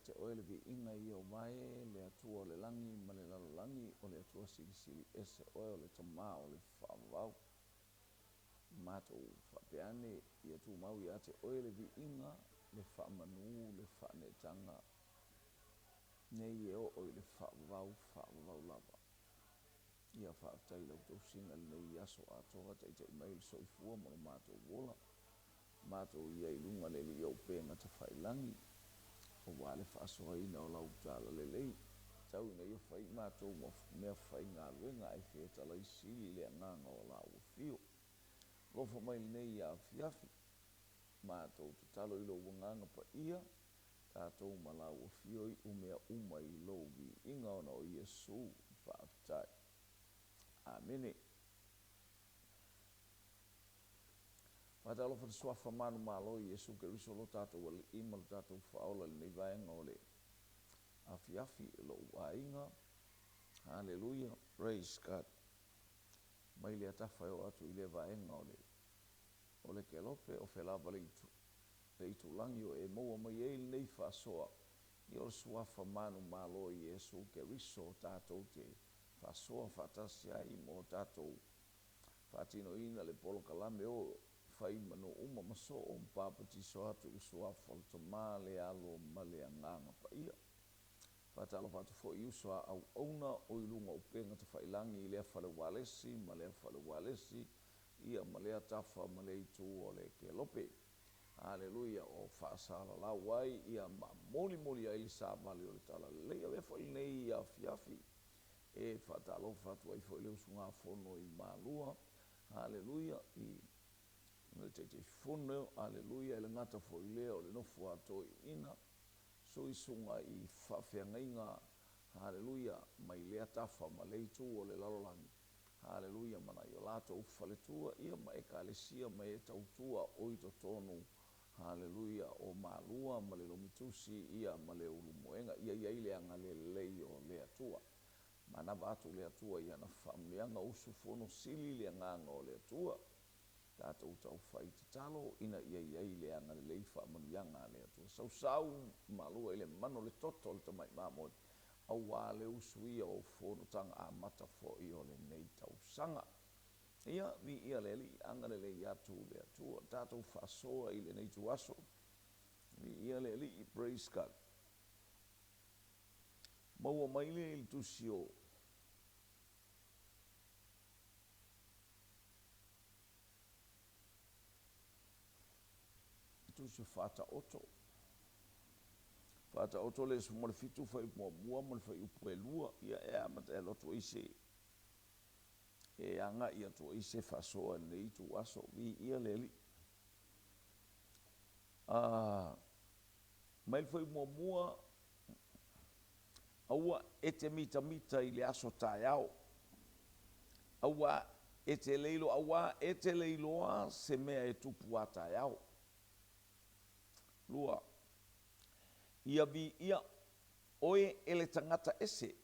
te Oe le viiga ia o vae, le Atua o le lagi ma le lalolagi, o le Atua silisili ese Oe o le Tama o le faavavau. Matou faapea ane, ia tumau ia te Oe le viiga, le faamanu, le faaneetaga, nei e oo i le faavavau, faavavau lava. Ia faafetai i lau tausiga i lenei aso atoa, taitai mai le soifua ma lo matou ola. Matou ia i luga le Alii o upega tafailagi, aua le faasoaina o lau talalelei. Tau ina ia fai matou ma mea faigaluega ae fetalai sili le agaga o lau afio. Alofa mai lenei afiafi, matou tatalo i lou agaga paia, tatou ma lau afio iu mea uma i lou viiga ona o Iesu. Faafetai. Amene. Faatalofa i le Suafa manumalo i Iesu Keriso lo tatou Alii ma lo tatou Faaola i lenei vaega o le afiafi i lou aiga. Haleluia, praise God. Mai lea tafa e oo atu i lea vaega o le o le kelope o felava le itu le itulagi o e maua mai ai lenei faasoa i o le Suafa manumalo i Iesu Keriso tatou te faasoa faatasi ai mo tatou faatinoina le polokalame o fai ma nuu uma ma soo ma papatiso atu i le Suafa o le Tama, le Alo ma le Agaga Paia. Faatalofa atu foi i uso a auauna o i luga o upega tafailagi i lea fale ualesi ma lea fale ualesi, ia ma lea tafa ma lea itu o le kelope. Aleluia! O faasalalau ai ia ma molimoli ai le savali o le Talalelei. Avea foi lenei afiafi e faatalofa atu ai foi le usugafono i Malua, haleluia, i le Taitaifono, haleluia, e le gata foi i lea o le nofo a toeaiina, suisuga i faafeagaiga, haleluia, mai lea tafa ma lea itu o le lalolagi, haleluia, ma nai o latou faletua, ia ma ekalesia ma e tautua o i totonu, haleluia, o Malua ma le Lumitusi, ia ma le Ulumoega, ia i ai le agalelei o le Atua. Manava atu le Atua i ana faamanuiaga, usufono sili le agaga o le Atua. Tatou taufai tatalo ina ia i ai le agalelei faamanuiaga a le Atua. Sausau malua i le manu o le toto o le tamai mamoe, aua le usuia o fonotaga amata foi o lenei tausaga. Ia, viia le Alii, agalelei atu le Atua. Tatou faasoa i lenei ituaso. Viia le Alii, praise God. Maua mai lea i le tusi o Tusi o Faataoto. Faataoto le 17 fuaiupu muamua ma le fuaiupu e lua. Ia e amata e alu atu ai se e agai atu ai se faasoa i lenei ituaso. Viia le Alii. A mai le fuaiupu muamua, Aua e te mitamita i le aso taeao, aua e te le iloa, auā e te le iloa se mea e tupu a taeao. 2. Ia viia oe e le tagata ese,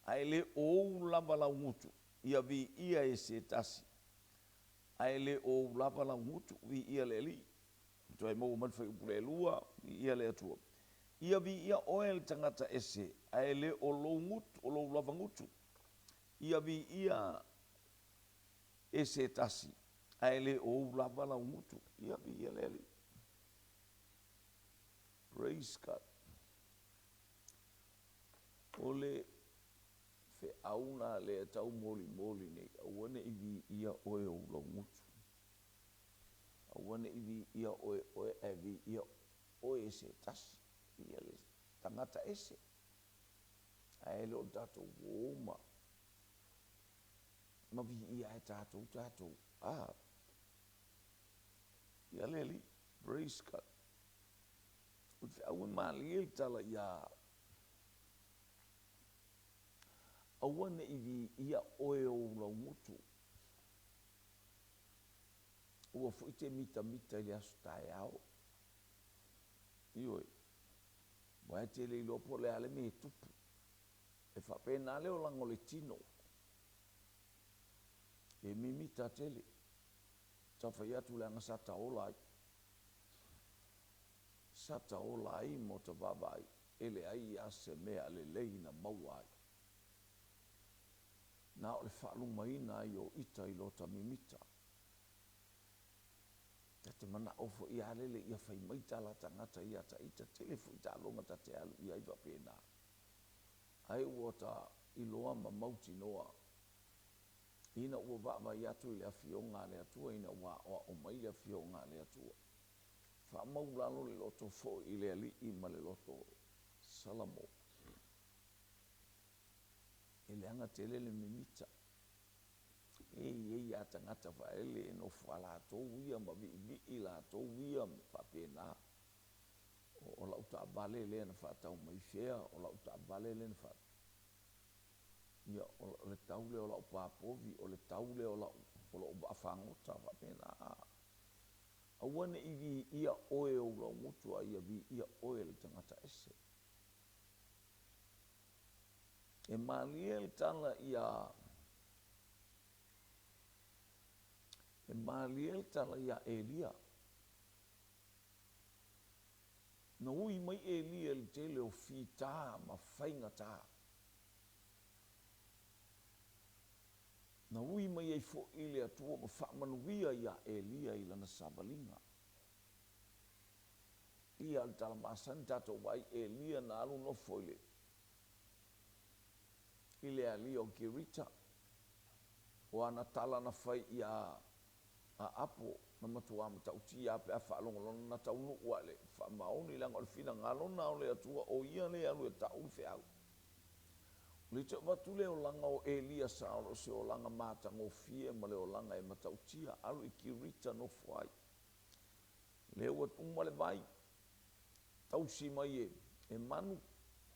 ae le o ou lava lau gutu. Ia viia e se tasi, ae le o ou lava lau gutu. Viia le Alii. Toe maua mai le fuaiupu lelua, viia le Atua. Ia viia oe le tagata ese, ae le o lou gutu, o lou lava gutu. Ia viia e se tasi, ae le o ou lava lau gutu. Ia viia le Alii. Praise God. O le feau lena lea e taumolimoli nei, aua ne i viia oe ou laugutu. Aua ne i viia oe oe ae viia oe e se tasi, viia le tagata ese. Ae le o le tatou uo ma ma viia ai tatou tatou. Ah. Ia le Alii. Praise God. O le feau e malie le tala ia aua ne i viia oe ou laugutu. Ua foi te mitamita i le aso taeao. Ioe. Aua e te le iloa po o le a le mea e tupu. E faapena le olaga o le tino. E mimita tele. Sa fai atu leaga sa ta ola ai. Sa ta ola ai ma ota vaavaai, e leai a se mea lelei na maua ai. Na o le faalumaina ai o ita i lota mimita. Ta te manao foi a lele ia fai mai tala a tagata ia ta ita, tele foi taaloga ta te alu iai faapena. Ae ua ta iloa ma mautinoa, ina ua vaavaai atu i le Afioga a le Atua ina ua aoao mai le Afioga a le Atua, faamaualalo le loto, foi i le Alii ma le loto Salamo. E leaga tele le mimita. E i ai lava tagata foi lele e nofo lava latou ia ma viivii latou ia ma faapena. O lau taavale lea na faatau mai fea, o lau taavale lea na faatau. Ia, o le tau lea o lau pa povi, o le tau lea o lou vaafagota, e faapena. Aua ne i viia oe e ou laugutu, a ia viia oe e le tagata ese. E malie le tala ia E malie le tala ia Elia. Na ui mai Elia i le tele o fita ma faigata. Na ui mai ai foi le Atua ma faamanuia ia Elia i lana savaliga. Ia o le tala masani tatou vaai Elia na alu nofo i le i le alia o Kerita, o ana tala na fai ia Aapo na matuā matautia lava pe a faalogologo, na taunuu lava i le faamaoni leaga o le finagalo lena o le Atua o ia lea e alu e tau le feau. O le toe avatu le olaga o Elia sa o se olaga matagofie ma le olaga e matautia, alu i Kirita nofo ai. Lea ua uma le vai, tausi mai e manu,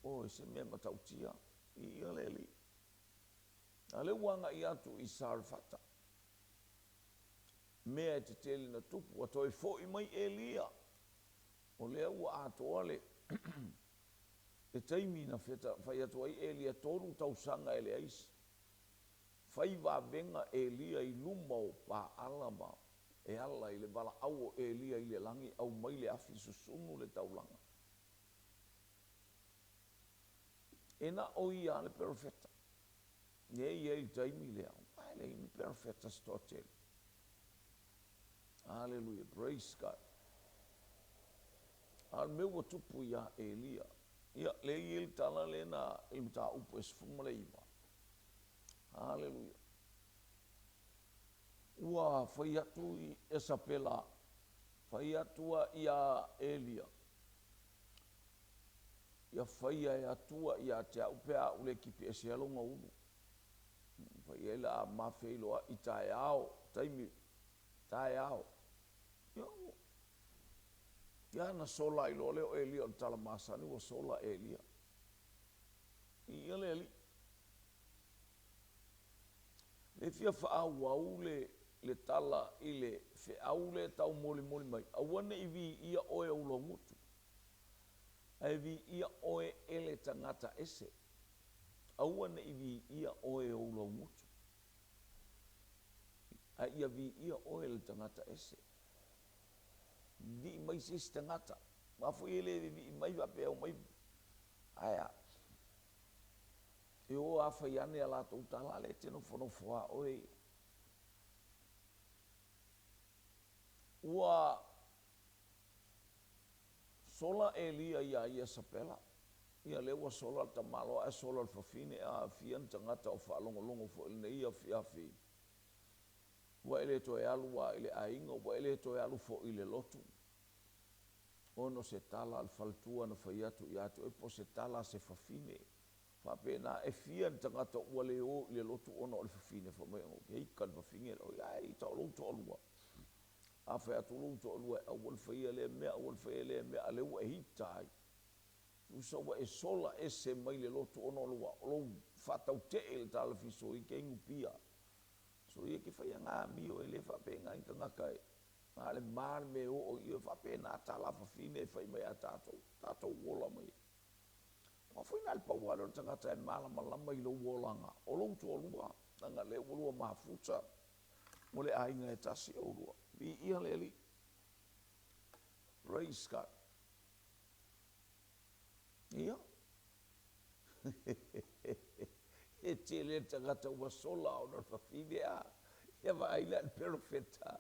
o se mea matautia, viia le Alii. A o lea ua agai atu i Sarefata, mea e tetele na tupu, ua toe foi mai Elia, o lea ua atoa le le taimi na fai atu ai Elia, 3 tausaga e leai fai vavega Elia i luma o Paala ma e ala i le valaau o Elia i le lagi, aumai le afi susunu le taulaga. E na o ia lava le perofeta. Lea e i ai i le taimi lea, aua e leai ni perofeta se toatele. Aleluia, praise God. A o le mea ua tupu ia Elia, ia, lea e i ai le tala lea na i le mataupu e 19. Aleluia. Ua fai atu Iesapela, fai atu a ia Elia, ia faia e Atua ia te au pe a ou le kipi esea lona ulu. Fai ai la ma feiloai taeao, taimi taeao. Ia, ia na sola ai loa lea o Elia o le tala masani ua sola Elia. Viia le Alii. Le fia faaauau le le tala i le feau lea e taumolimoli mai, aua ne i viia oe e ou laugutu, ae viia oe e le tagata ese. Aua ne i viia oe e ou laugutu, ae ia viia oe e le tagata ese. Vivii mai se isi tagata, aua foi e le vivii mai faapea omai, ae a? E o lava fai ane a latou tala, a o lea e te nofonofo lava oe ia. Ua sola Elia iā Iesapela, ia lea ua sola le tamaloa ae sola le fafine, a fia ni tagata o faalogologo foi i lenei afiafi, ua e le toe alu lava i le aiga, ua e le toe alu foi i le lotu, ona o se tala a le faletua na fai atu ia te oe po o se tala a se fafine. Faapena, e fia ni tagata ua le o i le lotu ona o le fafine, fai mai, ou te ita i le fafine lea, oi ae ita o lou toalua. A fai atu lou toalua e aua le faia lea mea, aua le faia lea mea, a o lea ua e ita ai. Tusa ua e sola ese mai le lotu ona o lou faatautee i le tala fiso e te inu pia. Soia e te faia nga amio e le faapena i tagata e na o le ma le mea e oo i e faapena tala a fafine e fai mai ia tatou, tatou ola mai ai. Aua foi na o le pau lava lea o le tagata e malamalama i lou olaga, o lou toalua, leaga o lea ua lua mafuta, o le aiga e tasi oulua. Viia le Alii. Praise God. Ia. E tele tagata ua sola ona o le fafine a. Ia vaai la i le perofeta,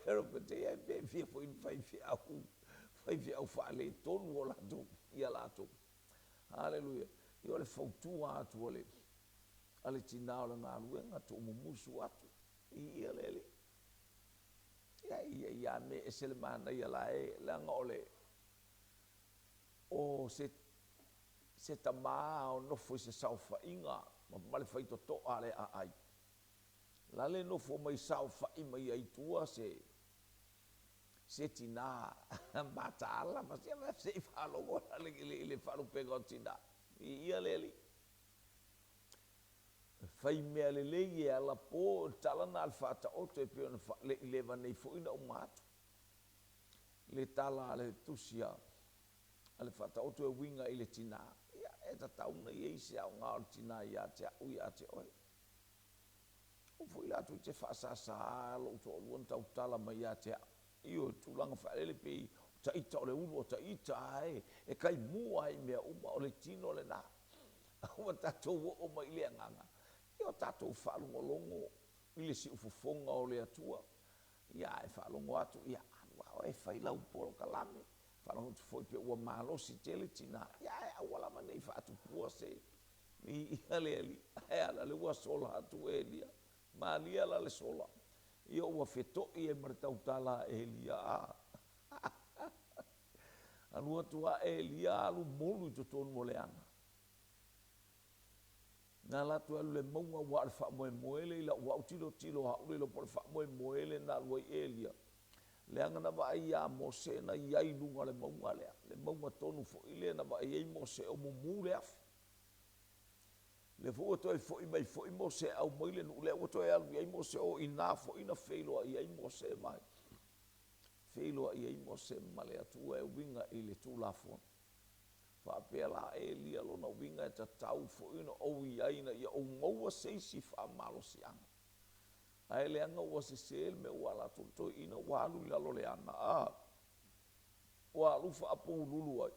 perofeta ia pe fia foi ni faifeau, faifeau faaletonu o latou ia latou. Haleluia. Ia o le fautua atu a le a le tinã o le galuega, tuumumusu atu, viia le Alii. Ia e i ai lava mea e ese le manaia la e, leaga o le o se se tamā o nofo i se saofaiga ma le faitotoa a le aai. La le nofo mai saofai mai ai i tua se se tinā mataala ma se, se i faalogo la i le faalupega o tinā. Viia le Alii. E fai mea lelei e alapo, o le tala lena a le Faataoto e pei ona le i leva nei foi ona uma atu le tala a le tusi a le Faataoto e uiga i le tinā. Ia, e tatau ona i ai se aoga o le tinā ia te au ia te oe. Aua foi la tou te faasasa lou toalua na tautala mai ia te au. Ioe, tulaga faalele pei o ta ita o le ulu o ta ita lava e taimua ai i mea uma, o le tino lena. Ua tatou oo mai i le agaga, ia o tatou faalogologo i le siufofoga o le Atua, ia ae faalogo atu, ia alu lava oe e fai lau polokalame. Faalogo atu foi pei ua malosi tele tina, ia ae aua lava ne i faatupua se Viia le Alii, ae a la lea ua sola atu Elia. Malie la le sola, ia ua feto'i ai ma le tautala a Elia, a. Alu atu lava Elia alu molu i totonu o le ana. Na alu atu e alu i le mauga aua o le faamoemoe lea i lau au tilotilo o au le iloa po o le faamoemoe lea na alu ai Elia, leaga na vaai ia Mose na i ai i luga o le mauga lea, le mauga tonu foi lea na vaai ai Mose o mumu le afi. Lea foi ua toe foi mai foi Mose e aumai le nuu lea ua toe alu i ai Mose, o i ina foi na feiloai ai Mose ma feiloai ai Mose ma le Atua e uiga i le Tulafono. Faapea la Elia lona uiga e tatau foi ona ou i ai ina ia ou maua se isi faamalosiaga. Ae leaga ua sese le mea ua alu atu le toeaina ua alu i lalo o le ana, a, ua alu faapululu ai.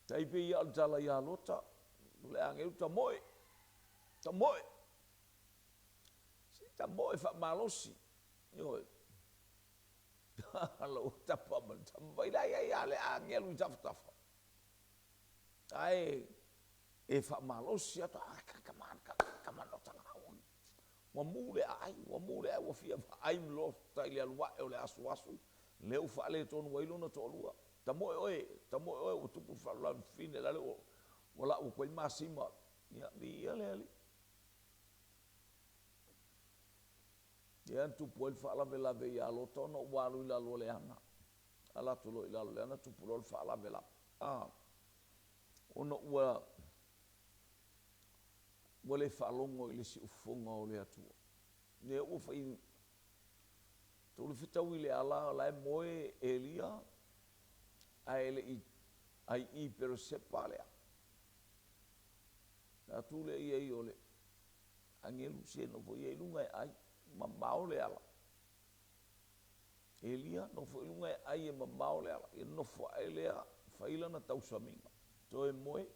Tai pei lava o le tala ia Lota, o le agelu tamoe, tamoe, se tamoe faamalosi, ioe. Ua tapa ma le tama, vaai la e i ai lava le agelu i tafatafa. Ae e faamalosi atu, come on, Lota, ua mu le aai, ua mu le aai, ua fia vaai Lota i le alu ae o le asuasu, lea ua faaletonu ai lona toalua. Tamoe oe, tamoe oe ua tupu le faalavelave fafine, la le ua lau atu ai masima. Ia, viia le Alii. Lea na tupu ai le faalavelave ia Lota ona ua alu i lalo o le ana. Ala atu loa i lalo o le ana tupu loa le faalavelave. A, ona ua ua le faalogo i le siufofoga o le Atua. Lea ua fai tou le fetaui i le ala o la e moe Elia ae le i ai i Peresepa lea. Na atu lea i ai o le agelu se nofo ia i luga e ai, mamao le ala. Elia nofo i luga e ai e mamao le ala. Ia nofo ae lea fai lana tausamiga. Toe moe,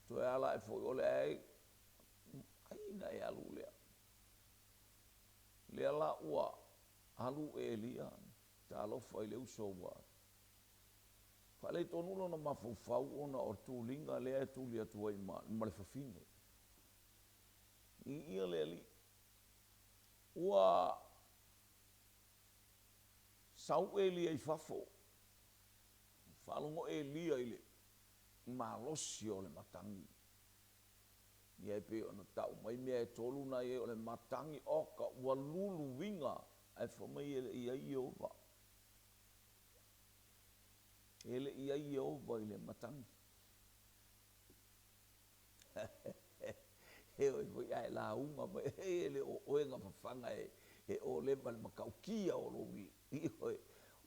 toe ala ae foi o le ae ai na e alu lea. Lea la ua alu Elia, talofa i le uso ua faaletonu lona mafaufau ona o le tuliga lea e tuli atu ai ma, ma le fafine. Viia le Alii. Ua sau Elia i fafo, faalogo Elia i le malosi o le matagi. Ia e pei ona tau mai mea e tolu na i ai o le matagi, oka, ua luluiga, ae fai mai e le i ai Ieova. E le i ai Ieova i le matagi. E oi foi ae lauga mai, e le o oe na fafaga e oleva i le matautia o lou ioe,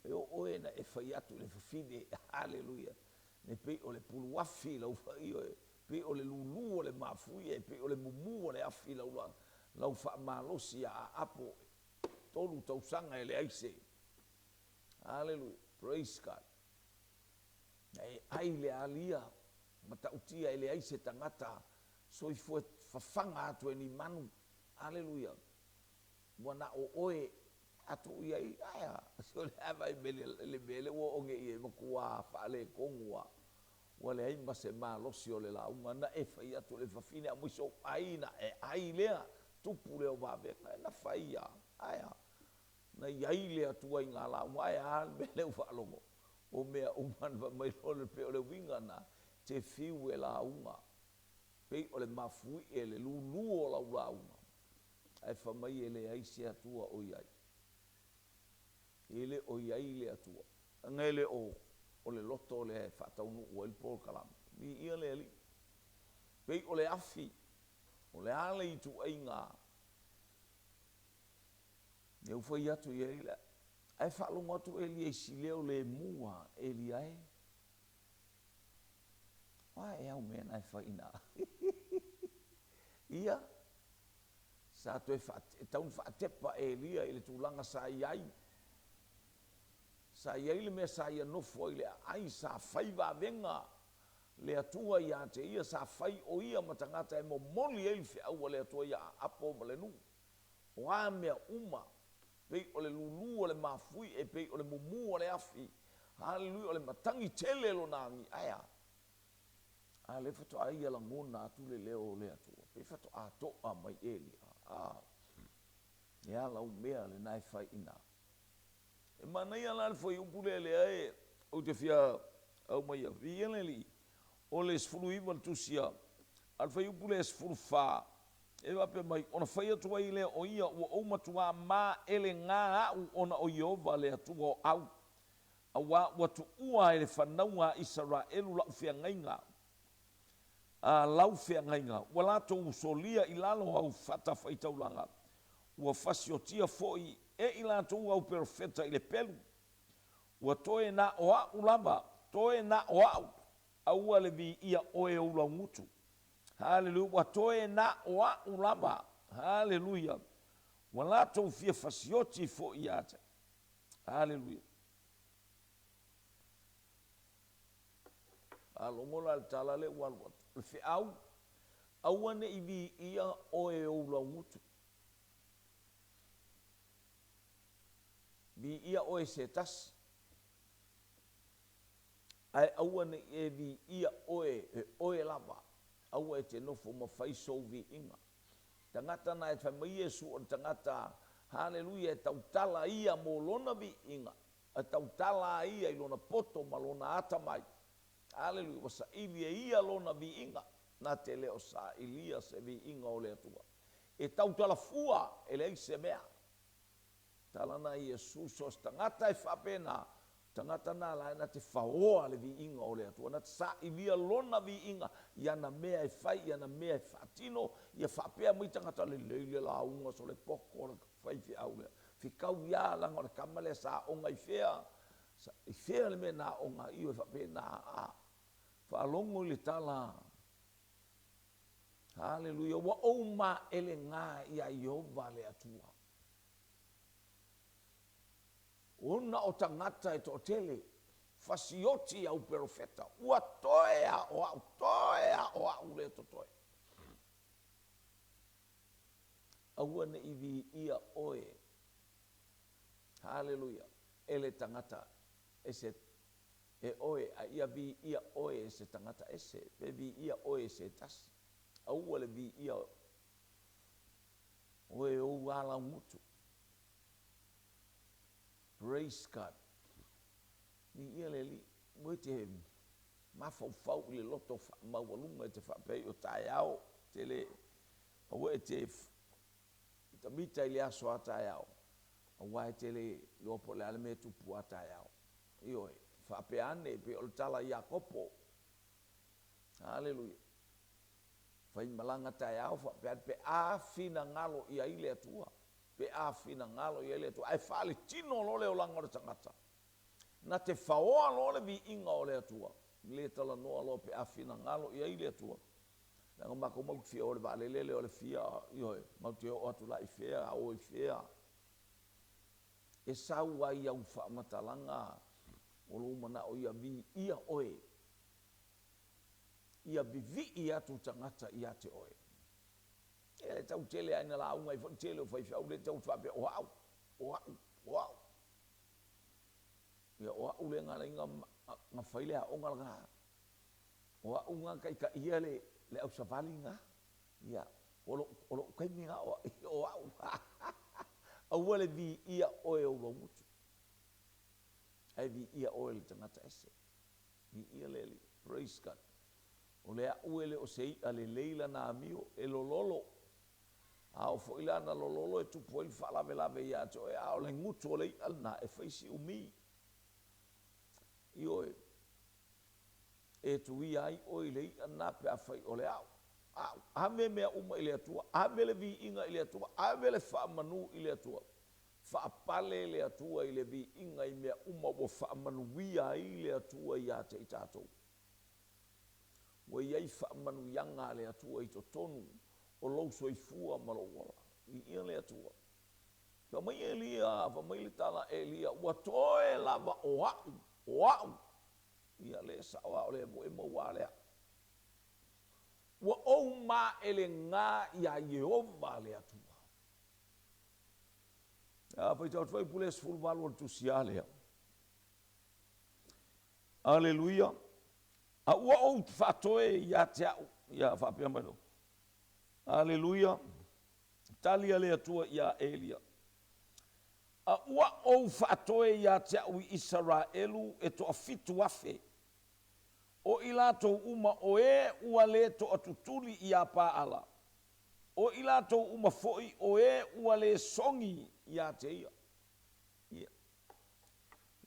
e o oe na e fai atu i le fafine, haleluia, e pei o le puluafi lau ioe, pei o le lulu o le mafuie, pei o le mumu o le afi lau, lau faamalosi ia Aapo, tolu tausaga e leai se. Haleluia, praise God. Na e ai le alia matautia e leai se tagata soifua e fafaga atu e ni manu. Aleluia! Ua na o oe a tuu i ai, ae a? Se o le a vaai mai i le mea lea ua oo nei i ai, matua faaletonu lava, ua leai ma se malosi o le lauga. Na e fai atu i le fafine, aumai sou ai ona e ai lea, tupu lea o vavega. E nafa ia, ae a? Na i ai le Atua i na lauga, ae a le mea lea ua faalogo? O mea uma na fai mai loa, pei o le uiga lena, e te fiu e lauga, pei o le mafuie le lulu o lau lauga, ae fai mai e leai se Atua o i ai. E le o i ai le Atua. Leaga e le o o le loto lea e faataunuu ai le polokalame. Viia le Alii. Pei o le afi, o le a le ituaiga lea ua fai atu i ai le, ae faalogo atu Elia i si leo lemu lava, Elia e, o a ea au mea na e fai i ina? Ia, sa toe e tatau ona faatepa Elia i le tulaga sa i ai. Sa i ai le mea sa ia nofo ai i le aai, sa fai vavega le Atua ia te ia, sa fai o ia ma tagata e momoli ai le feau a le Atua ia Aapo ma le nuu. O a mea uma, pei o le lulu o le mafuie, e pei o le mumu o le afi, haleluia, o le matagi tele lona agi, ae a? A lea faatoa ia lagona atu le leo o le Atua, pei faatoa toa mai Elia, a, e a lau mea lena e fai i ina? E manaia la le fuaiupu lea lea e ou te fia aumaia, viia le Alii, o le 19 le tusi a, a o le fuaiupu lea e 14, e faapea mai, Ona fai atu ai lea o ia, Ua ou matuā maʻelegā aʻu ona o Ieova le Atua o au, auā ua tuua e le fanauga a Isaraelu laʻu feagaiga, a lau feagaiga, ua latou solia i lalo au fatafaitaulaga, ua fasiotia foi e i latou au perofeta i le pelu, ua toe na o aʻu lava, toe na o aʻu, aua le viia oe ou laugutu. Haleluia, ua toe na o aʻu lava. Haleluia, ua latou fia fasioti foi ia te. Haleluia. Faalogo la i le tala lea ua alu atu. O le feau, aua ne i viia oe ou laugutu. Viia oe e se tasi, ae aua ne i e viia oe e oe lava. Aua e te nofo ma fai sou viiga. Tagata na e fai mai Iesu o le tagata, haleluia, e tautala ia mo lona viiga, e tautala a ia i lona poto ma lona atamai. Haleluia, ua saili e ia lona viiga, na te le o sailia se viiga o le Atua. E tautala fua, e leai se mea. Tala na Iesu, so o se tagata e faapena, tagata na la e na te faoa le viiga o le Atua, na te sailia lona viiga i ana mea e fai, i ana mea e faatino, ia faapea mai tagata, lelei le lauga solepoko o le faifeau lea. Fekau ia leaga o le kama lea sa aoga i fea, i fea le mea na aoga ai, ioe faapena, a. Faalogo i le tala. Haleluia, ua ou maʻelegā iā Ieova le Atua. Ona o tagata e toatele, fasioti au perofeta, ua toe a o aʻu, toe a o aʻu lea totoe. Aua ne i viia oe, haleluia, e le tagata ese e oe, a ia viia oe e se tagata ese, pe viia oe e se tasi. Aua le viia oe ou alaugutu. Praise God. Viia le Alii. Ua e te mafaufau i le loto faamaualuga e te faapea ai o taeao te le aua e te mitamita i le aso a taeao aua e te le iloa po o le a le mea e tupu a taeao. Ioe, faapea ane e pei o le tala a Iakopo. Haleluia. Faimalaga taeao faapea ane pe a finagalo i ai le Atua. Pe a finagalo i ai le Atua, ae faaletino loa le olaga o le tagata. Na te faoa loa le viiga o le Atua, le talanoa loa pe a finagalo i ai le Atua. Leaga matou matou te fia o i le vaalele lea o le fia, ioe, matou te oo atu la i fea, a o i fea. E sau ai au faamatalaga. O lou manao ia viia oe, ia vivii atu tagata ia te oe. E le tau tele lava ina lauga ai foi le tele o faifeau lea tau faapea o au, o au, o au. Ia o au lea na ala ai na fai le aoga lena. O au na taitaia le le ausavali na. Ia o lou o lou taimi na o o au. Aua le viia oe e ou laugutu, ae viia oe e le tagata ese. Viia le Alii. Praise God. O le a'u e le o se i'a lelei lana amio, e lololo. A oo foi la ina lololo e tupu ai le faalavelave ia te oe, a o le gutu o le i'a lena, e fai si umi. Ioe. E tuia ai oe i le i'a lena pe afai o le a'u, a'u. Ave mea uma i le Atua, ave le viiga i le Atua, ave le faamanu i le Atua. Faapale le Atua i le viiga i mea uma ua faamanuia ai le Atua ia te i tatou. Ua i ai faamanuiaga a le Atua i totonu o lou soifua ma lou ola. Viia le Atua. Fai mai Elia, fai mai le tala a Elia, ua toe lava o a'u, o a'u. Ia lea e sao lava o lea foi e maua lava le a'u. Ua ou maelega iā Ieova le Atua. A faitau atu foi pule 18 o le tusi a lea. Aleluia! A ua ou faatoe ia te au, ia faapea mai loa. Aleluia! Tali a le Atua iā Elia. A ua ou faatoe ia te au i Isaraelu e toafitu afe, o i latou uma o e ua lē toatutuli iā Paala, o i latou uma foi o e ua lē sogi ia te ia. Ia,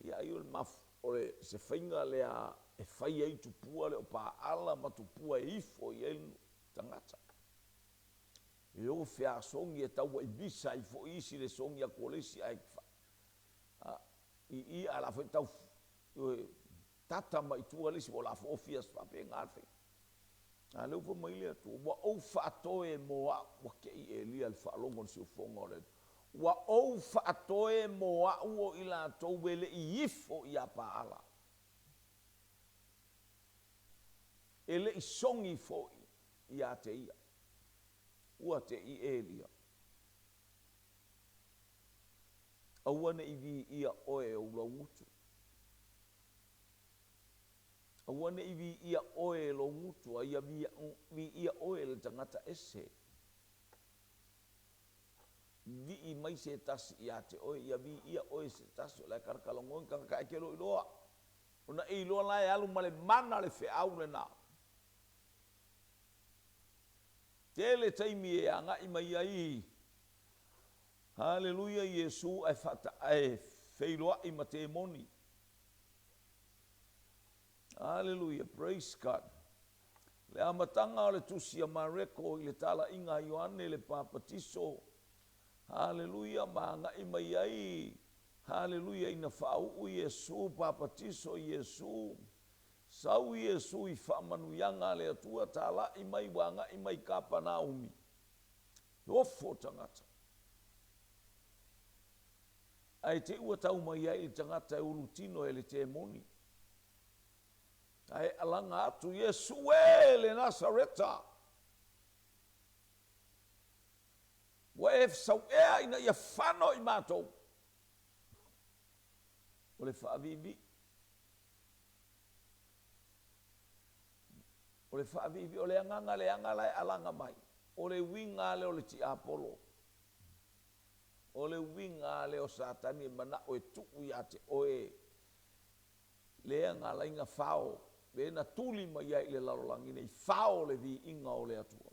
ia ai o le maf, o le se faiga lea e fai ai tupua le o Paala ma tupua e ifo i ai le tagata. E o feasogi e tauaimisa ai foi isi le sogi atu o le isi ae fa, i i a o le a foi tau tata mai tua le isi ua o le a foofi aso faapena le faiga. A lea ua fai mai le Atua, ua ou faatoe mo a'u, ua te i Elia i le faalogo i le siufofoga o le Atua, ua ou faatoe mo a'u o i latou e le i ifo iā Paala, e le i sogi foi ia te ia. Ua te i Elia. Aua ne i viia oe e ou laugutu. Aua ne i viia oe e lou gutu, a ia viia oe e le tagata ese. Vii mai se tasi ia te oe, ia viia oe e se tasi, o la e talatalanoa ni tagata ae te le o iloa. Ona e iloa la e alu ma le mana le feau lena. Tele taimi e agai mai ai, Haleluia, Iesu ae faata, ae feiloai ma temoni. Aleluia, praise God. Le amataga o le tusi a Mareko i le talaiga a Ioane le Papatiso, haleluia, ma agai mai ai, haleluia, ina faauu Iesu, papatiso Iesu, sau Iesu i faamanuiaga a le Atua, talai mai ua agai mai i Kapanaumi, he ofo tagata. Ae te i ua tau mai ai le tagata e ulutino e le temoni. Ae alaga atu, Iesu e, le Nasareta! Ua e sau ea ina ia fano i matou. O le faaviivii. O le faaviivii, o le agaga leaga la e alaga mai. O le uiga lea o le tiapolo. O le uiga lava lea o Satani e manao e tuu ia te oe lea na ala ai na fao, lea na tuli mai ai i le lalolagi nei, fao le viiga o le Atua.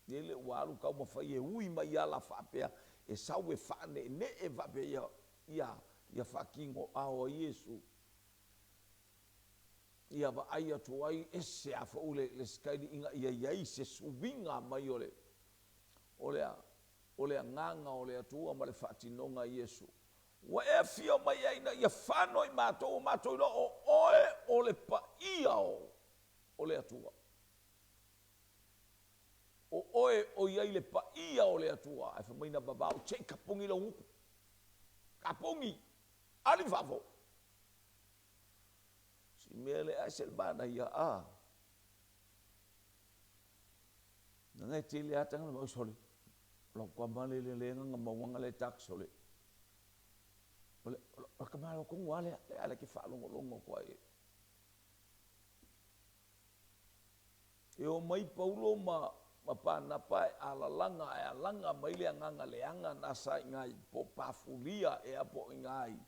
Lele ua alu taumafai e ui mai ala faapea, e sau e faaneenee faapea ia, ia, ia faatinoao ai Iesu. Ia vaai atu ai, ese a foi le, le sikaili ina ia i ai se suiga mai o le, o le a? O le Agaga o le Atua ma le faatinoga a Iesu. Ua e afio mai ea ina ia fano i matou, ua matou iloa o oe o le paia o le Atua. O oe o i ai le paia o le Atua. Ae fai mai na vavao, se i tapuni lou gutu. Tapuni! Ali i fafo! mea lea, ae ese le manaia, a. Leaga e tele lava tagata fai mai, sole, o lau tama lea lea e gagamaoaga lea e tax o le o le o le tamaloa tonu lava lea, lea e te faalogologo atu ai. E o mai Paulo ma ma Panapa e alalaga ae alaga mai le agaga leaga na sa i ina i po o Pafulia ea po o i ina i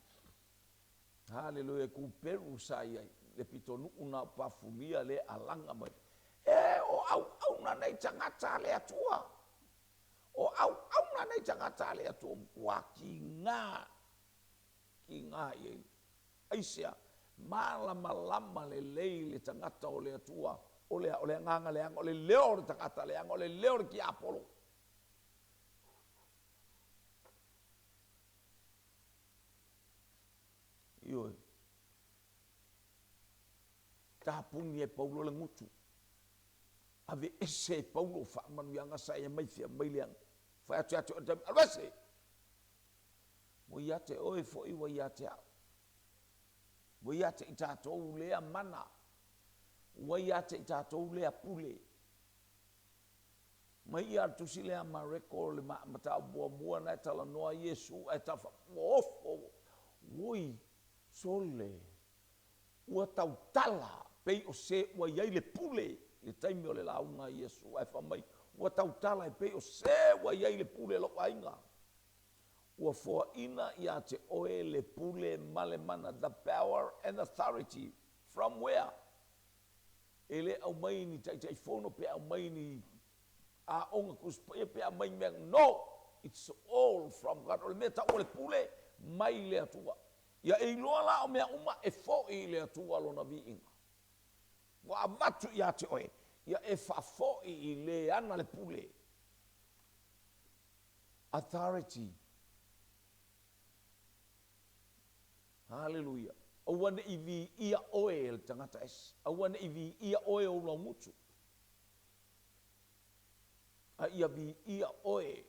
Haleluia i Kuperu sa i ai, le pitonuu lena o Pafulia lea e alaga mai. E, o auauna nei tagata a le Atua. O auauna nei tagata a le Atua, matua kiga, kiga i ai. Aisea? Malamalama lelei le tagata o le Atua, o le a? O le agaga leaga, o le leo o le tagata leaga, o le leo o le tiapolo. Ioe. Tapuni e Paulo le gutu. Aveese e Paulo faamanuiaga sa ia mai fea mai le fai atu ia te oe le taimi, alu ese! Ua ia te oe foi ua ia te au. Ua ia te i tatou lea mana. Ua ia te i tatou lea pule. Mai ia le tusi lea a Mareko le mataupu muamua na e talanoa ai Iesu ae tafa ua ofo oi sole ua tautala pei o se ua i ai le pule i le taimi o le lauga a Iesu ae fai mai ua tautala e pei o se ua i ai le pule a lou aiga. Ua foaina ia te oe le pule ma le mana, the power and authority, from where? E le aumai i ni Taitaifono pe aumai i ni Aoga Tusi Paia pe aumai i mea, no! It's all from God. O le mea tau o le pule, mai le Atua. Ia e iloa la o mea uma e foi i le Atua lona viiga. Ua avatu ia te oe, ia e faafoi i le ana le pule. Authority. Haleluia! Aua ne i viia oe e le tagata ese. Aua ne i viia oe e ou laugutu. A ia viia oe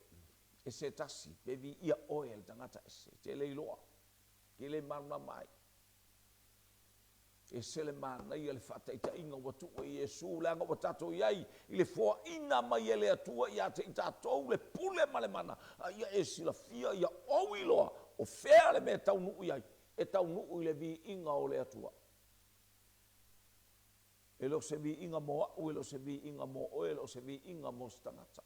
e se tasi, pe viia oe e le tagata ese. E te le iloa, e te le malamalama ai. Ese le manaia le faataitaiga ua tuu e Iesu, leaga ua tatou i ai i le foaina mai e le Atua ia te i tatou le pule ma le mana, a ia e silafia, ia ou iloa o fea le mea e taunuu i ai, e taunuu i le viiga o le Atua. E le o se viiga mo au, e le o se viiga mo oe, e le o se viiga mo se tagata.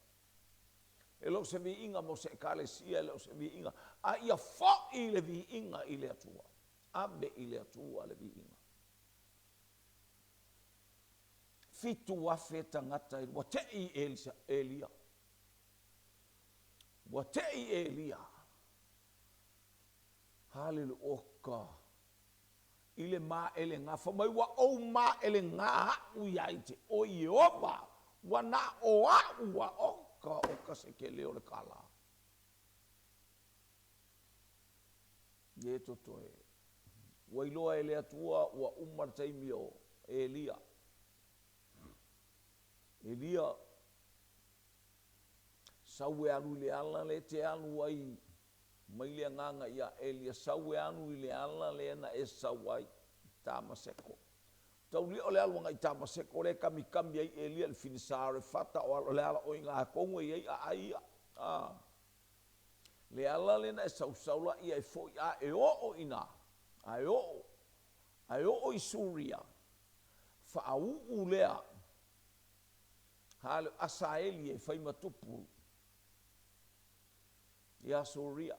E le o se viiga mo se ekalesia, e le o se viiga, a ia foi le viiga i le Atua. Ave i le Atua le viiga. 7,000 tagata ua tei i Elia. Ua tei Elia. Haleluia. Oka. I le maelega, fai mai ua ou maelega aʻu ia i te oe Ieova, ua na o aʻu ua oka, oka se tele o le kala. E totoe. Ua iloa e le Atua ua uma le taimi o Elia. Elia, sau e alu i le ala lea e te alu ai mai le agaga ia Elia, sau e alu i le ala lea na e sau ai i Tamaseko. Taulia o le alu agai i Tamaseko lea e kamikami ai Elia i le fini Sarefata o le ala o i ina tonu e i ai aai ia. A. Le ala lea na e sausau la ia e foi a e oo i ina, a e oo, a e oo i Suria, faauu lea, hale, Asaeli e fai ma tupu ia Suria.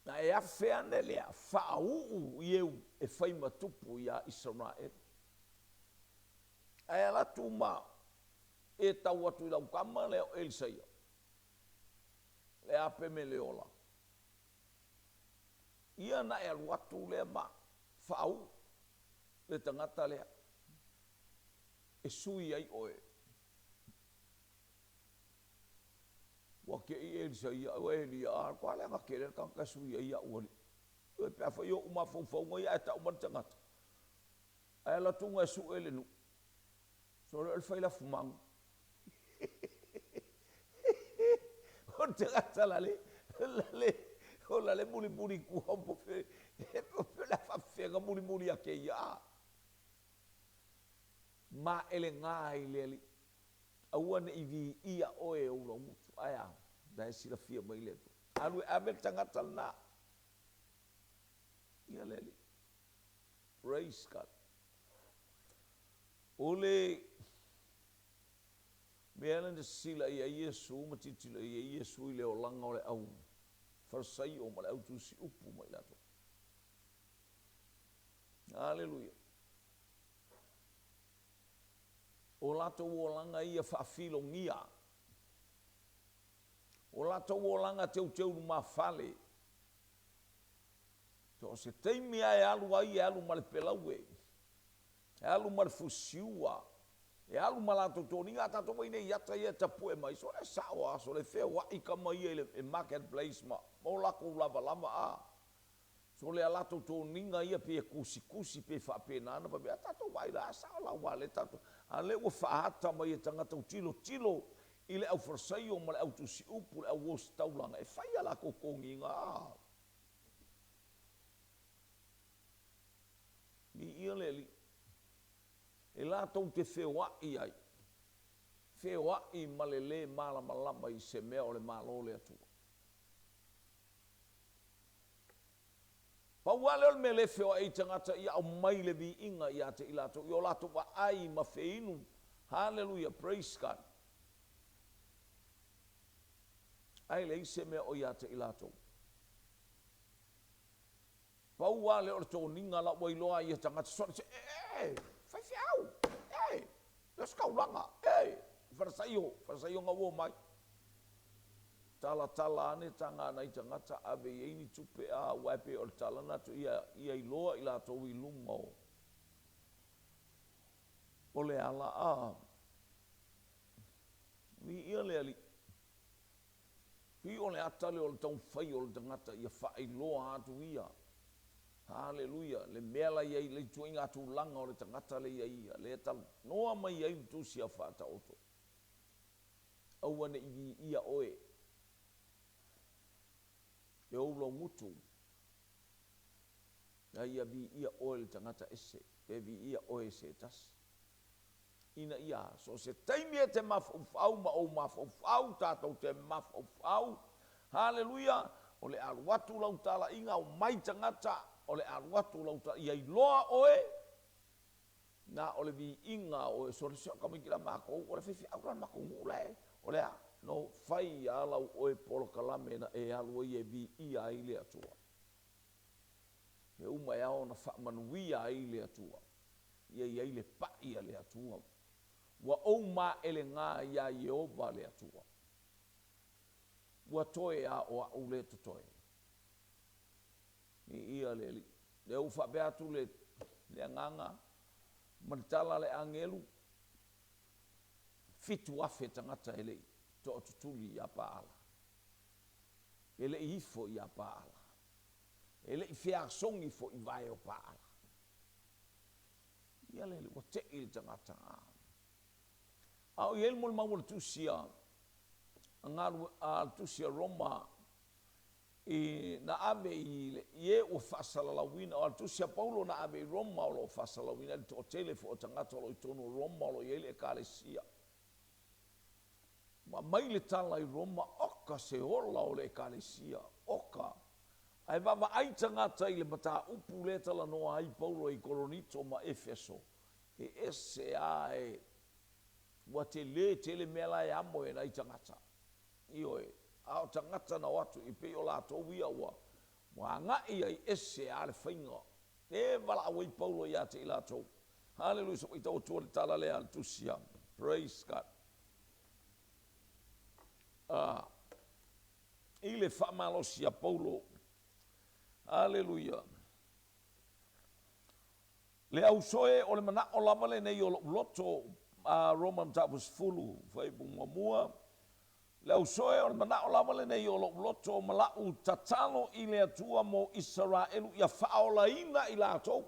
Na e afe ane lea, faauu Ieu e fai ma tupu ia Isaraelu. Ae alu atu ma e tau atu i lau tama lea o Elisaia, le ape me le ola. Ia na e alu atu lea ma faauu le tagata lea e sui ai oe. Ua te i Elisaia, ua Elia, a toa leaga tele le tagata e sui ai au alii. Ioe, pe afai o ou mafaufauga ia ae tau mai le tagata, Ae alu atu e sue le nuu. Sole o le fai lafumanu. O le tagata la le, la le, o la le mulimuli i tua o po pe, pe o le a. faafefea mulimuli ia kēia a? Maʻelegā i le Alii. Aua ne i viia oe e ou laugutu. Ae a? La e silafia mai le Atua. Alu e ave le tagata lena. Ia le Alii. Praise God. O le mea lea na sisila i ai Iesu ma tilotilo i ai Iesu i le olaga o le au Farisaio ma le au tusiupu ma i latou. Aleluia. O latou olaga ia faafilogia. O latou olaga teuteulumafale. So o se taimi lava e alu ai, e alu ma le pelaue, e alu ma le fusiua, e alu ma latou toniga, a tatou vaai nei i ata ia e tapue mai, sole sao lava, sole feoai tama ia i le market place ma o latou lavalava a. Sole a latou toniga ia pei e tusitusi pe faapena ona fai mai, a tatou vaai la, a sao la aua o lea tatou, a o lea ua faaata mai e tagata ua tilotilo i le aufalesaio ma le autusiupu, le auositaulaga e fai a latou toniga a. Viia le Alii. E latou te feoai ai, feoai ma le lē malamalama i se mea o le Malo o le Atua. Pau lava lea o le mea lea e feoai ai tagata ia aumai le viiga ia te i latou i o latou aai ma feinu. Haleluia, praise God. Ae leai se mea o ia te i latou. Pau lava lea o le toniga la ua iloa ai e tagata sole se e, faifeau, e, le ositaulaga, e, falesaio, falesaio na ua omai. Talatala ane taga a nai tagata ave i ai ni tupe a aua e pei o le tala na atu ia, ia iloa i latou i luga o, o le ala a. Viia le Alii. Pei o le ata lea o le taumafai o le tagata ia faailoa atu ia, haleluia, le mea la i ai, le ituaiga tulaga o le tagata lea i ai ia, lea e talanoa mai ai le Tusi a Faataoto. Aua ne i viia oe e ou laugutu, a ia viia oe le tagata ese, pe viia oe e se tasi. Ina ia so o se taimi e te mafaufau ma ou mafaufau, tatou te mafaufau, haleluia, o le alu atu lau talaiga, omai tagata, o le alu atu lau talaiga, ia iloa oe, na o le viiga o oe, sole se o tamaiti la matou, o le faifeau la o le matou nuu la e, o le a? No, fai lava lau oe polokalame na e alu ai e viia ai le Atua. Mea uma e ao ona faamanuia ai le Atua. Ia i ai le pai a le Atua. Ua ou maʻelegā iā Ieova le Atua. Ua toe a o aʻu lea totoe. Viia le Alii. Lea ua faapea atu le, le agaga ma le tala a le agelu, 7,000 tagata e le i toatutuli iā Paala. E le i ifo iā Paala. E le i feasogi foi i vae o Paala. Ia le, ua tei le tagata. A o i ai le molimau a le tusi a, a le tusi a Roma i, na ave i, le, i e ua faasalalauina, o le tusi a Paulo na ave i Roma o lo o faasalalauina ai le toatele foi o tagata o lo o i totonu o Roma o lo o i ai le ekalesia. Ua aumai le tala i Roma, oka se ola o le ekalesia, oka. Ae vaavaai tagata i le mataupu lea e talanoa ai Paulo i Koronito ma Efeso, e ese lava e, ua tele tele mea la e amo e nai tagata. Ioe, a o tagata na o atu e pei o latou ia ua, ua agai ai ese lava le faiga. E valaau ai Paulo ia te i latou. Haleluia, se i tau atua le tala lea a le tusi a. Praise God. Ah, i le faamalosi a Paulo. Haleluia. Le auso e, o le manaʻo lava lenei o loʻu loto, a Roma Mataupu 10, Fuaiupu muamua. Le auso e, o le manaʻo lava lenei o loʻu loto ma laʻu tatalo i le Atua mo Isaraelu ia faaolaina i latou.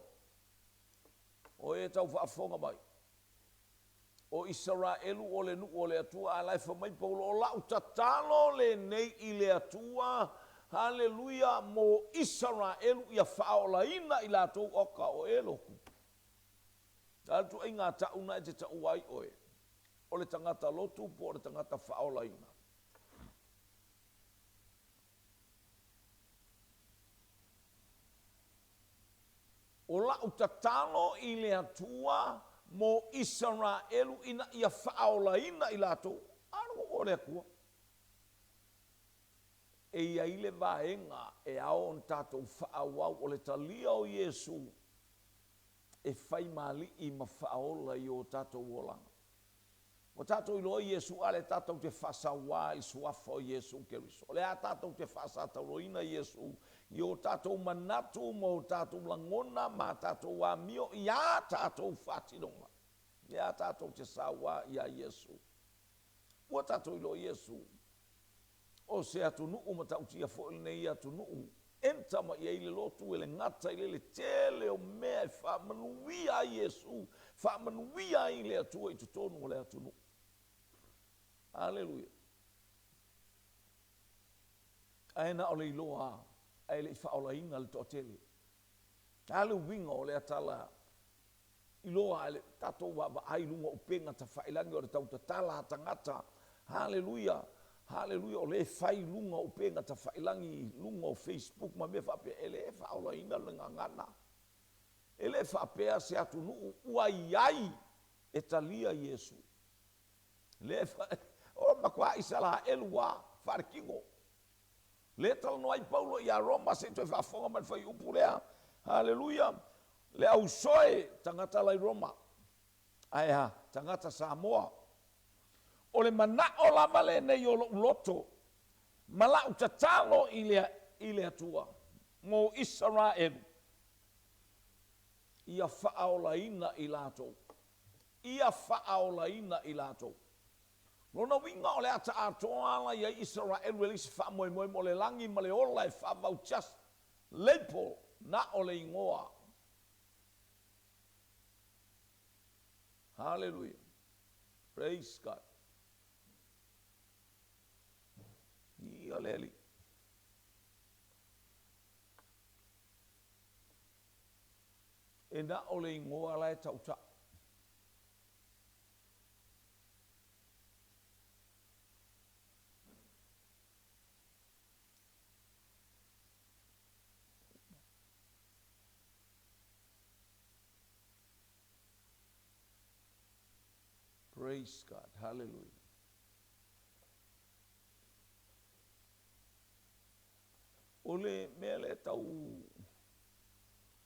O e tau faafofoga mai. O Isaraelu o le nuu o le Atua, a la e fai mai Paulo, o la'u tatalo lenei i le Atua Haleluia, mo Isaraelu ia faaolaina i latou oka o e lotu. A le tuaiga tau na e te taua ai oe, o le tagata lotu po o le tagata faaolaina. O la'u tatalo i le Atua mo Isaraelu ina ia faaolaina i latou, a o le Atua. E i ai le vaega e ao ona tatou faaauau o le talia o Iesu e fai ma Alii ma Faaola i o tatou olaga. Ua tatou iloa Iesu a lea tatou te faasauā i le Suafa o Iesu Keriso. O le a tatou te faasatauroina Iesu i o tatou manatu ma o tatou lagona ma a tatou amio i a tatou faatinoga. O le a tatou te sauā iā Iesu. Ua tatou iloa Iesu o se atunuu matautia foi lenei atunuu. Enta mai i ai le lotu e le gata i le le tele o mea e faamanuia ai Iesu, faamanuia ai le Atua i totonu o le atunuu. Aleluia. Ae na o le iloa ae le i faaolaina le toatele. A le uiga o lea tala iloa ae le tatou vaavaai i luga o upega tafailagi o le tautatala a tagata. Haleluia! Haleluia! O lea e fai i luga o upega tafailagi i luga o Facebook ma mea faapea, e le faaolaina le gagana. E le faapea se atunuu ua i ai e talia Iesu. Le fa... o matua Isaraelu lava faaletino. Lea e talanoa ai Paulo iā Roma, se i toe faafofoga mai le fuaiupu lea. Haleluia! Le ausoe, tagata la i Roma. Ae a? Tagata Samoa. O le manao lava lenei o lou loto ma la'u tatalo i le, i le Atua mo Isaraelu, ia faaolaina i latou. Ia faaolaina i latou. Lona uiga o le ata atoa ala i ai Isaraelu e leai se faamoemoe mo le lagi ma le ola e faavau just label na o le igoa. Hallelujah. Praise God. Ia le Alii. E na o le igoa la e tautau. Praise God. Hallelujah. O le mea lea e tau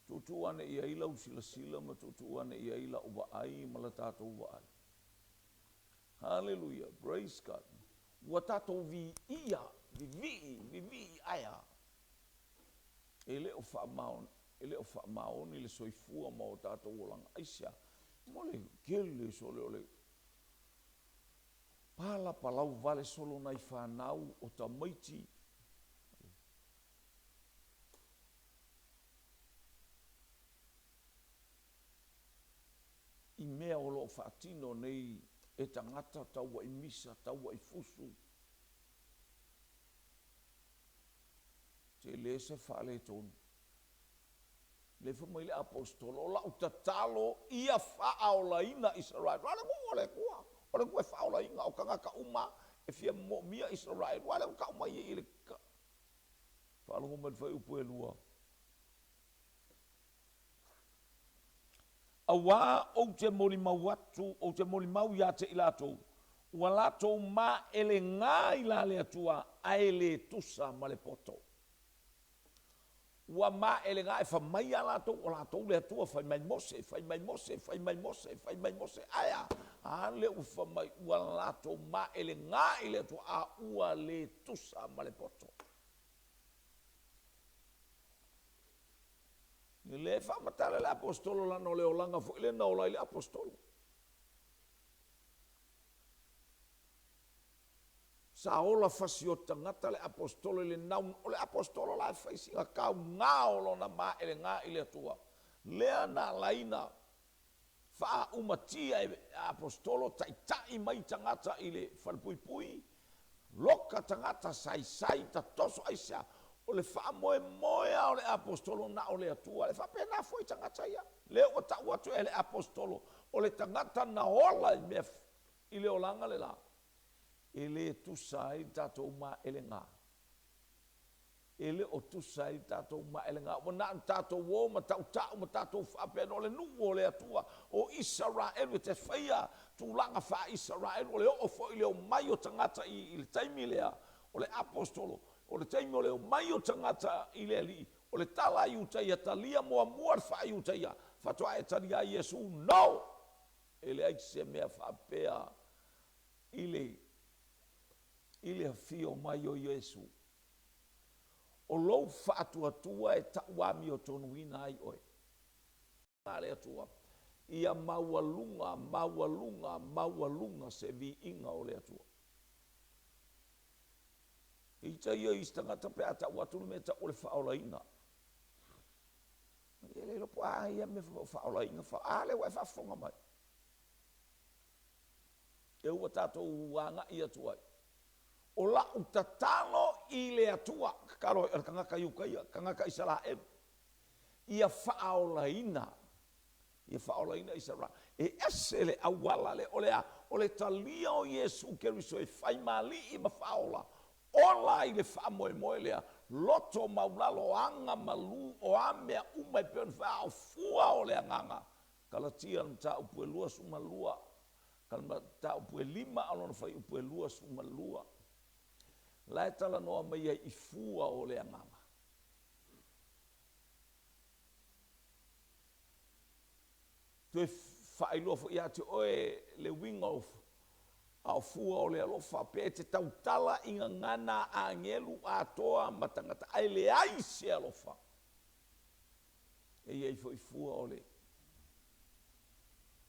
tuutuu ane i ai lau silasila ma tuutuu ane i ai lau vaai ma la tatou vaai. Haleluia, praise God. Ua tatou viia, vivii, vivii aea. E le o faamaoni, e le o faamaoni le soifua ma o tatou olaga. Aisea? Mo le tele sole o le palapalau vale solo nai fanau o tamaiti. I mea o lo o faatino nei e tagata taua'i misa, taua'i fusu. Tele se faaletonu. Lea fai mai le Aposetolo, O la'u tatalo ia faaolaina Isaraelu. A o le nuu o le Atua, o le nuu e faaolaina, o tagata uma e fia moomia Isaraelu. A lea ua tau mai i le faalogo mai le fuaiupu e lua. Auā ou te molimau atu, ou te molimau ia te i latou, ua latou maelegā i la le Atua, ae le tusa ma le poto. Ua maelegā e fai mai a latou, o latou le Atua, fai mai Mose, fai mai Mose, fai mai Mose, fai mai Mose, ae a? A lea ua fai mai, ua latou maelegā i le Atua, a ua le tusa ma le poto. E le faamatala le Aposetolo lana o le olaga foi lea na ola ai le Aposetolo. Sa ola fasioti tagata le Aposetolo i le nau, o le Aposetolo la e fai sina taugā o lona maelegā i le Atua. Lea na alaina faaumatia e Aposetolo taitai mai tagata i le falepuipui, loka tagata saisai tatoso aisea? O le faamoemoe lava o le Aposetolo na o le Atua. E faapena foi tagata ia. Lea ua tau atu e le Aposetolo, o le tagata na ola i mea i le olaga le la, e le tusa ai le tatou maelega. E le o tusa ai le tatou maelega. Ua na ona tatou o ma tautau ma tatou faapea, o le nuu o le Atua, o Isaraelu e te faia tulaga faa-Isaraelu, o le oo foi i le omai o tagata i le taimi lea, o le Aposetolo, o le taimi o le omai o tagata i le Alii, o le tala a Iutaia, talia muamua le faa-Iutaia, faatoa e talia ai Iesu. No! E leai se mea faapea i le i le afio mai o Iesu. O lou faatuatua e tauamiotonuina ai oe. A le Atua, ia maualuga, maualuga, maualuga se viiga o le Atua. Ita ia i isi tagata pe a tau atu le mea e tau o le faaolaina. E le iloa po o a ia mea faaolaina, a lea ua e faafofoga mai. E ua tatou agai atu ai. O lau tatalo i le Atua, tatalo ai o le tagata Iutaia, tagata Isaraelu, ia faaolaina, ia faaolaina Isaraelu. E ese le auala lea, o le a? O le talia o Iesu Keriso e fai ma Alii ma Faaola, ola i le faamoemoe lea, loto maulalo, aga malū, o a mea uma e pei ona fai, a o fua o le agaga. Kalatia le mataupu e 22, ka le mataupu e 5 a o lona fuaiupu e 22. La e talanoa mai ai i fua o le agaga. Toe faailoa foi ia te oe le uiga o a o fua o le alofa, pe e te tautala i gagana agelu atoa ma tagata ae leai se alofa. E i ai foi fua o le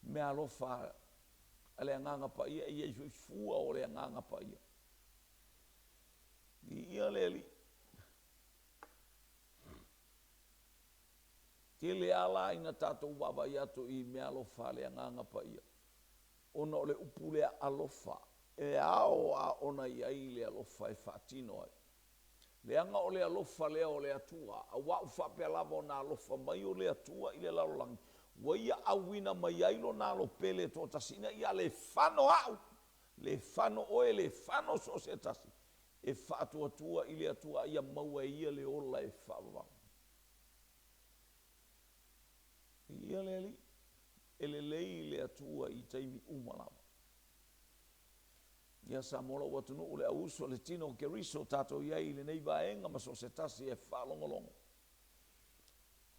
meaalofa a le Agaga Paia, e i ai foi fua o le Agaga Paia. Viia le Alii. Tele lava la ina tatou vaavaai atu i meaalofa a le Agaga Paia, ona o le upu lea alofa, e ao lava ona i ai le alofa e faatino ai. Leaga o le alofa lea o le Atua, aua ua faapea lava ona alofa mai o le Atua i le lalolagi, ua Ia auina mai ai Lona Alo Pele e toatasi ina ia le fano au, le fano oe, le fano so o se tasi, e faatuatua i le Atua a ia maua e ia le ola e faavavau. Viia le Alii, e lelei le Atua i taimi uma lava. Ia Samoa lou atunuu, le au uso, le tino o Keriso, tatou i ai i lenei vaega ma so o se tasi e faalogologo.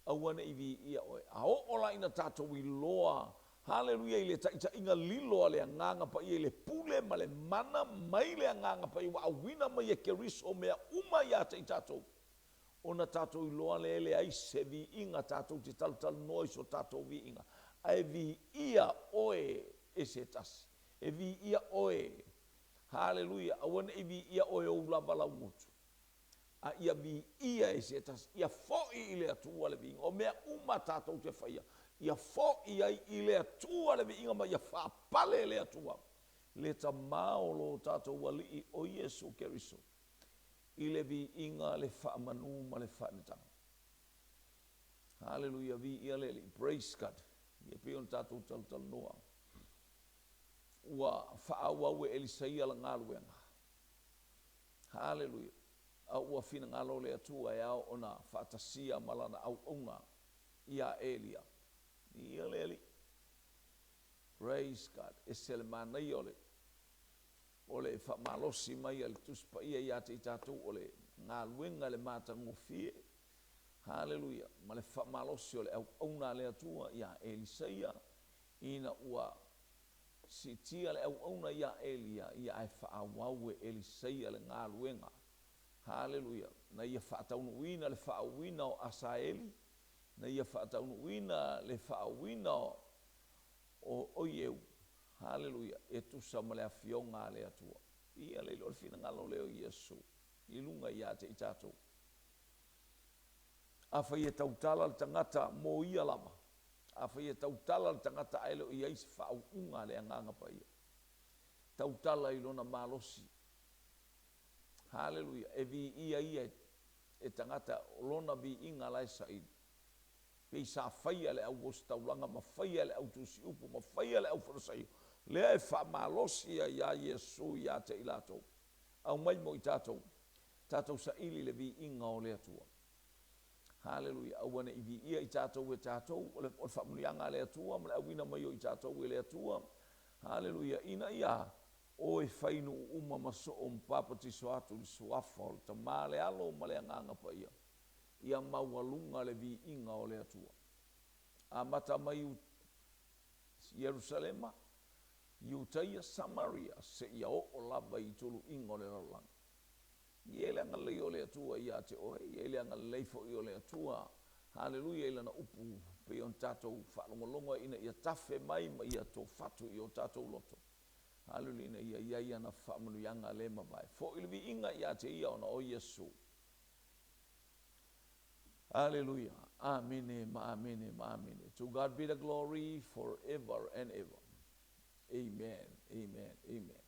Aua ne i viia oe. A oo la ina tatou iloa, haleluia, i le taitaiga lilo a le Agaga Paia i le pule ma le mana mai le Agaga Paia ua auina mai e Keriso mea uma ia te i tatou, ona tatou iloa lea e leai se viiga tatou te talatalanoa i so tatou viiga, ae viia oe e se tasi. E viia oe. Haleluia! Aua ne i viia oe ou lava laugutu, a ia viia e se tasi. Ia foi i le Atua le viiga. O mea uma tatou te faia, ia foi ai i le Atua le viiga ma ia faapale le Atua, le Tama o lo tatou Alii o Iesu Keriso, i le viiga, le faamanu ma le faanetaga. Haleluia! Viia le Alii. Praise God. Ia pei ona tatou talatalanoa. Ua faaauau e Elisaia la galuega. Haleluia! A ua finagalo le Atua e ao ona faatasia ma lana auauna iā Elia. Ia le Alii. Praise God. Ese le manaia o le o le faamalosi mai a le Tusi Paia iā te i tatou o le galuega le matagofie. Haleluia! Ma le faamalosi o le auauna a le Atua iā Elisaia Ina ua siitia le auauna iā Elia, ia ae faaauau e Elisaia le galuega. Haleluia! Na ia faataunuuina le faauuina o Asaeli, na ia faataunuuina le faauuina o Ieu. Haleluia! E tusa ma le Afioga a le Atua. Ia le iloa le finagalo lea o Iesu i luga ia te i tatou. Afai e tautala le tagata mo ia lava, Afai e tautala le tagata ae le o i ai se faauuga a le Agaga Paia, tautala i lona malosi. Haleluia! E viia ia e tagata o Lona viiga la e saili. Pei sa faia e le auositaulaga ma faia e le autusiupu ma faia e le aufalesaio, lea e faamalosi ai ia Iesu ia te i latou. Aumai mo i tatou, tatou saili le viiga o le Atua. Haleluia! Aua ne i viia i tatou e tatou, o le faamanuiaga a le Atua ma le auina mai o i tatou e le Atua. Haleluia! Ina ia o e fai nuu uma ma soo ma papatiso atu i le suafa o le Tama, le Alo ma le Agaga Paia, ia maualuga le viiga o le Atua. Amata mai Ierusalema, Iutaia, Samaria, seia oo lava i tuluiga o le lalolagi. E i ai le agalelei o le Atua ia te oe, e i ai le agalelei foi o le Atua, haleluia, i Lana upu, pei ona tatou faalogologo ai ina ia tafe mai ma ia tofatu i o tatou loto, haleluia, ina ia i ai ana faamanuiaga le mavae. Foi le viiga ia te Ia ona o Iesu. Haleluia. Amene ma amene ma amene. To God be the glory forever and ever. Amen. Amen. Amen.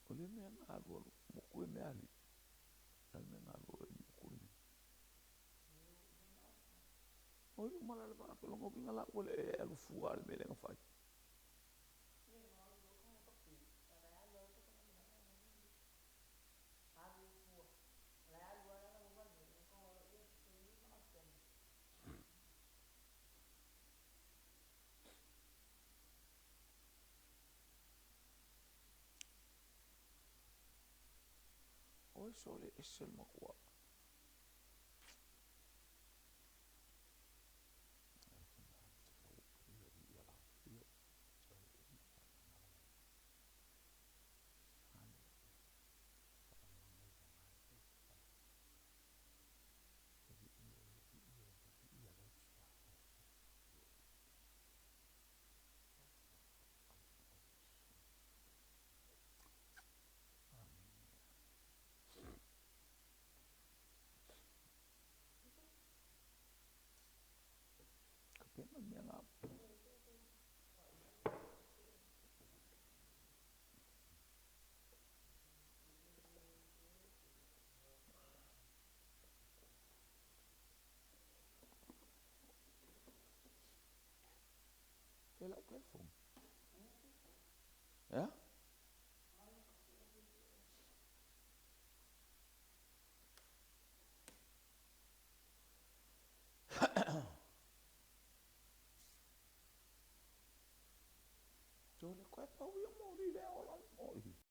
O le mea na alualu moku e mea ali. O le mea na alualu ai moku lenei. Oi luma la le vaa, o lona uiga la ua le e alu fua le mea lea na fai. Oi sole ese le matua. Kapena le mea na. Fea lau telefoni? Ea? Sole, koe.